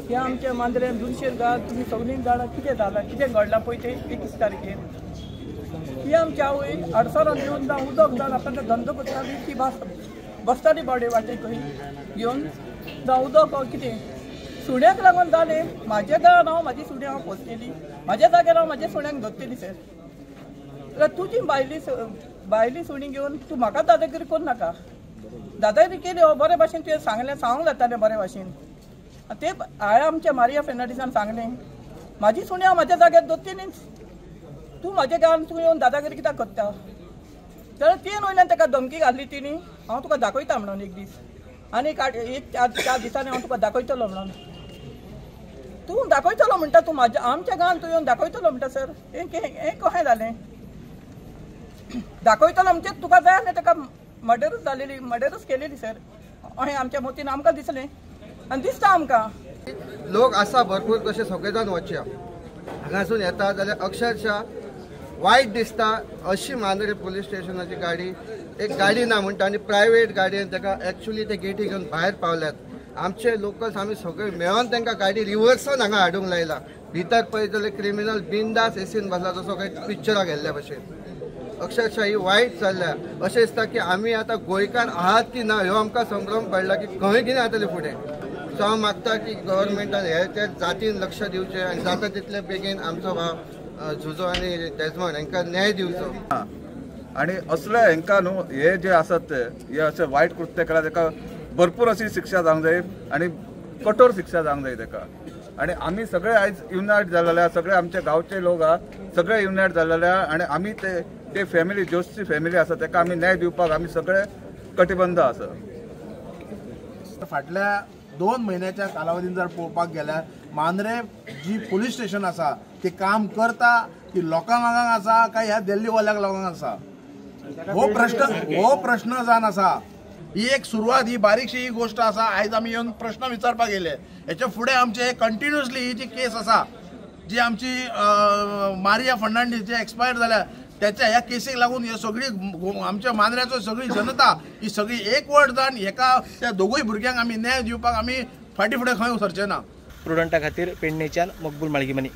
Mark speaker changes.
Speaker 1: ह्या आमच्या मांद्रें दुनशेर गांव तुमी सगळीं जाणां कितें जालां कितें घडलां पळय तें 21 तारखेर ही आमची आवय आडसरान येवन जावं उदक जावन आपणाचो धंदो करताली ती बसताली बॉडे वाटेक खंय घेवन जावं उदक कितें सुण्याक लागून जालें. म्हाज्या घरान हांव म्हाजी सुणी हांव पोसतली, म्हाज्या जाग्यार हांव म्हाज्या सुण्याक धरतली सर. जाल्यार तुजी भायली सुणी घेवन तूं म्हाका दादागिरी करूं नाका. दादागिरी केली हो बरे भाशेन तुवें सांगलें, सांगूंक जातालें बरे भाशेन. ते हांवें आमच्या मारिया फेर्नांडीसान सांगलें म्हाजी सुणी हांव म्हाज्या जाग्यार दवरतलीच, तूं म्हाज्या गांवान तूं येवन दादागिरी कित्याक करता. जाल्यार तेन वयल्यान ताका धमकी घातली तिणी, हांव तुका दाखयता म्हणून एक दीस आनी एक 4 दिसांनी हांव तुका दाखयतलो म्हणून. तूं दाखयतलो म्हणटा, तूं म्हाज्या आमच्या गांवान तूं येवन दाखयतलो म्हणटा सर. हें कशें जालें? दाखयतलो म्हणजे तुका जाय आसलें ताका मर्डरूच जालेली, मर्डरूच केलेली सर. अशें आमच्या मतीन आमकां दिसलें आनी दिसता आमकां.
Speaker 2: लोक आसा भरपूर तशें सगळे जाण वचया हांगासून येता जाल्यार अक्षरशः वायट दिसता. अशी मांद्रे पुलीस स्टेशनाची गाडी एक गाडी ना म्हणटा आनी प्रायवेट गाडयेन ताका एक्चुली ते गेटी घेवन भायर पावल्यात. आमचे लोकल्स आमी सगळे मेळोन तांकां गाडी रिवर्सान हांगा हाडूंक लायला. भितर पळयत जाल्यार क्रिमिनल बिंदास एसीन बसला जसो काय पिक्चराक गेल्ल्या भशेन. अक्षरशः ही वायट चल्ल्या. अशें दिसता की आमी आतां गोंयकार आहात की ना ह्यो आमकां संभ्रम पडला की खंय कितें जातलें फुडें. सो हांव मागता की गव्हर्मेंटान हे त्या जातीन लक्ष दिवचें आनी जाता तितले बेगीन आमचो भाव झुजो आनी डेजमंड हांकां न्याय दिवचो.
Speaker 3: आनी असले हांकां न्हू हे जे आसात ते हे अशें वायट कृत्य केला ताका भरपूर अशी शिक्षा जावंक जाय आनी कठोर शिक्षा जावंक जाय ताका. आनी आमी सगळे आयज युनायट जाल्ले आहा, सगळे आमचे गांवचे लोक आहा सगळे युनायट जाल्ले आहा आनी आमी ते फॅमिली जोशची फॅमिली आसा ताका आमी न्याय दिवपाक आमी सगळे कटिबंध आसा.
Speaker 4: फाटल्या 2 म्हयन्याच्या कालावधीन जर पळोवपाक गेल्यार मांद्रे जी पुलीस स्टेशन आसा ती काम करता ती लोकांक आसा काय ह्या दिल्लीवाल्याक लोकांक आसा हो प्रश्न जावन आसा. ही एक सुरवात, ही बारीकशी ही गोष्ट आसा. आयज आमी येवन प्रश्न विचारपाक येयले. हेच्या फुडें आमचे कंटिन्युअसली ही जी केस आसा जी आमची मारिया फर्नांडीस जी एक्सपायर जाल्या त्याच्या ह्या केसीक लागून हे सगळी आमच्या मांद्र्याचो सगळी जनता ही सगळी एकवट जावन हेका त्या दोगूय भुरग्यांक आमी न्याय दिवपाक आमी फाटीं फुडें खंय सरचे ना.
Speaker 5: प्रुडंटा खातीर पेडणेच्यान मकबूल माळगीमनी.